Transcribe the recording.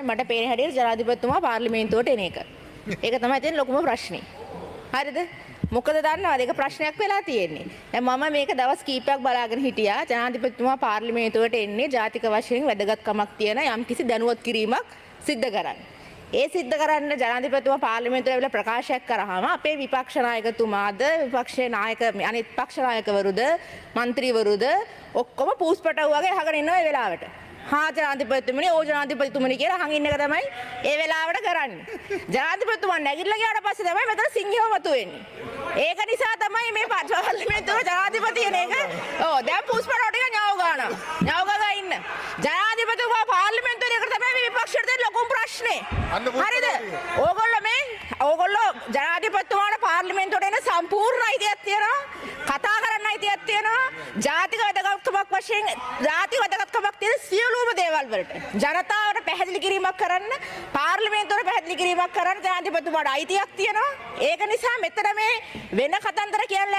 මට පේන හැටියට ජනාධිපතිතුමා පාර්ලිමේන්තුවට එන එක. ඒක තමයි තියෙන ලොකුම ප්‍රශ්නේ. හරිද? මොකද දන්නවද, ඒක ප්‍රශ්නයක් වෙලා තියෙන්නේ. දැන් මම මේක දවස් කීපයක් බලාගෙන හිටියා. ජනාධිපතිතුමා පාර්ලිමේන්තුවට එන්නේ ජාතික වශයෙන් වැදගත්කමක් තියෙන යම්කිසි දැනුවත් කිරීමක් සිද්ධ කරන්න. ඒ සිද්ධ කරන්න ජනාධිපතිතුමා පාර්ලිමේන්තුවට ඇවිල්ලා ප්‍රකාශයක් කරාම අපේ විපක්ෂ නායකතුමාද, විපක්ෂයේ නායක අනිත් පක්ෂ නායකවරුද, මන්ත්‍රීවරුද ඔක්කොම පූස්පටව් වගේ අහගෙන ඉන්නවා ඒ වෙලාවට. හා ජනාධිපතිතුමනි, ඕ ජනාධිපතිතුමනි කියලා අහන් ඉන්න එක තමයි ඒ වෙලාවට කරන්නේ. ජනාධිපතිතුමා නැගිටලා ගියාට පස්සේ තමයි මෙතන සිංහව මතුවෙන්නේ. ඒක නිසා තමයි මේ පාර්ලිමේන්තුව ජනාධිපති එන එක. ඔව්, දැන් පූස්පටව් ටික ඥාව ගන්නවා. ඥාව ගා ඉන්න. ජනාධිපතිතුමා පාර්ලිමේන්තුවේ එකට තමයි මේ විපක්ෂයට තියෙන ලොකුම ප්‍රශ්නේ. අන්න පූස්පටව් හරිද? ටික. ඕගොල්ලෝ මේ ඕගොල්ලෝ ජනාධිපතිතුමාට පාර්ලිමේන්තුවට එන සම්පූර්ණ අයිතියක් තියෙනවා. කතා කරන්න අයිතියක් තියෙනවා. ජාතික වැදගත්කමක් වශයෙන්, ජාතික වැදගත්කමක් තියෙන සියලුම දේවල් වලට ජනතාවට පැහැදිලි කිරීමක් කරන්න, පාර්ලිමේන්තුවට පැහැදිලි කිරීමක් කරන්න ජනාධිපතිතුමාට අයිතියක් තියෙනවා. ඒක නිසා මෙතන මේ වෙන කතන්දර කියන්න.